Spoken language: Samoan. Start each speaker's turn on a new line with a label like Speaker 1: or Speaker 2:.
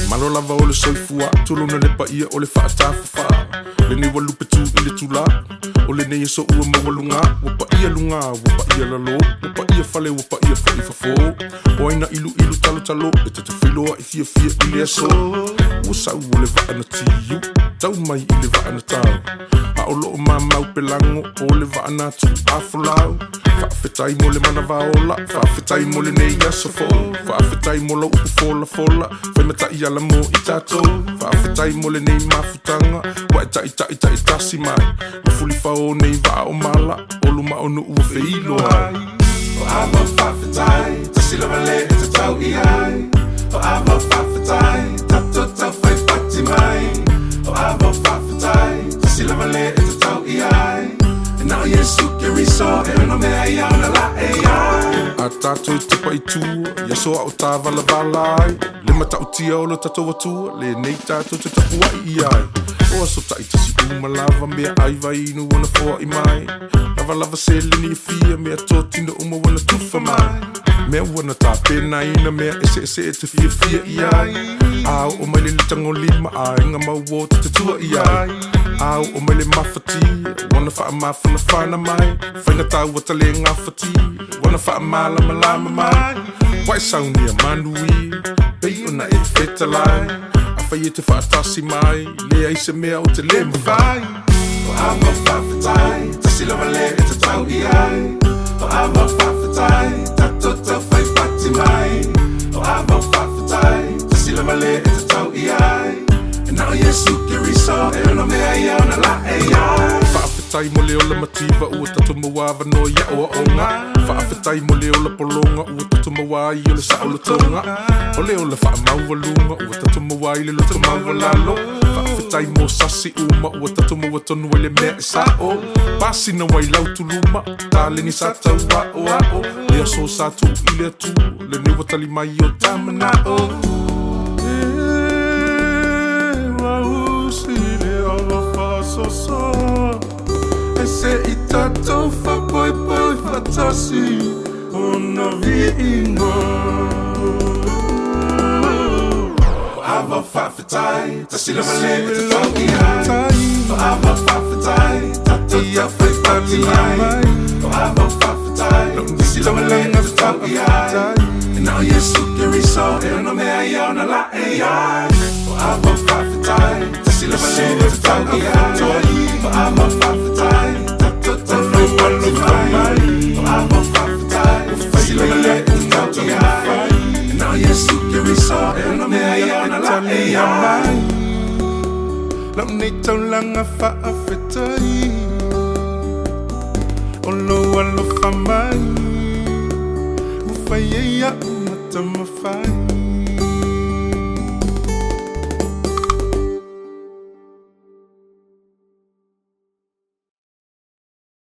Speaker 1: Malo lava o le soifua, tulona le paia o le faatafafa. Lenei ua lupe tu i le tula, o lenei aso ua maualuga. Ua paia luga, ua paia lalo, ua paia fale, ua paia foi fafo. O ai na iluilu talotalo, e ta te feiloai fiafia i le aso. Ua sau o le vaa na tiu, tau mai i le vaa na tau. A o loo mamau pelago o le vaa na tuuafolau. Faafetai mo le manava ola, faafetai mo lenei aso fou. Faafetai mo lau upu folafola, fai ma taiala mo i tatou. Faafetai mo lenei mafutaga, ua e taitaitaitasi mai. Ua fulifao nei vaa o mala, o luma o nuu ua feiloai.
Speaker 2: O ava faafetai, tasi lava le e tatau i ai. O ava faafetai, tatou taufai pati mai. O ava faafetai, tasi lava le e tatau i ai. E na o Iesu Keriso e ono mea ia ona laei ai.
Speaker 1: A tatou i tepa i tua, i aso a o tavalavala ai, le matautia o lo tatou Atua, lenei tatou te tapuai i ai. O aso taitasi uma lava, mea ai vainu ua na foai mai. Lavalava seleni e fia, mea totino uma ua na tufa mai. Mea ua na tapenaina, mea eseese e te fiafia i ai. A oo mai le tagolima, aiga ma uo te tua i ai. A oo mai le mafatia, ua na faamafanafana mai. Faigata ua tale gafatia, ua na faamalamalama mai. Ua e saunia manuia, pei ona e fetalai. Afai e te faatasi mai, leai se mea o te le mafai.
Speaker 2: O ava faafetai, tasi lava le e tatau i ai. O ava faafetai, tatou taufai pati mai. O ava faafetai, tasi lava le e tatau i ai. E na o Iesu Keriso e ono mea ia ona laei ai.
Speaker 1: Faafetai mo le ola mativa ua tatou maua avanoa i aoaoga. Faafetai mo le ola pologa ua tatou maua ai o le saolotoga. O le ola faamaualuga ua tatou maua ai le loto maualalo. Faafetai mo sasi uma ua tatou maua tonu ai le mea e sao. Pasina ai lau tuluma, taleni sa tau aoao. Le aso sa tuu i le Atua, lenei ua tali mai o ta manao.
Speaker 3: E mausi le ava faasoasoa, e se i tatou faapoepoe faatasi ona viiga.
Speaker 2: O ava faafetai, tasi lava le e tatau i ai. O ava faafetai, tatou taufai pati mai. O ava faafetai, tasi lava le e tatau i ai. E na o Iesu Keriso e ono mea ia ona laei ai. O ava faafetai, tasi lava le e tatau i ai. O ava faafetai, tatou taufai pati mai. O ava faafetai, tasi lava le e tatau i ai. E na o Iesu Keriso e ono mea ia ona laei ai.
Speaker 3: Lau nei taulaga faafetai, o lou alofa mai, ua fai ai au ma tamafai.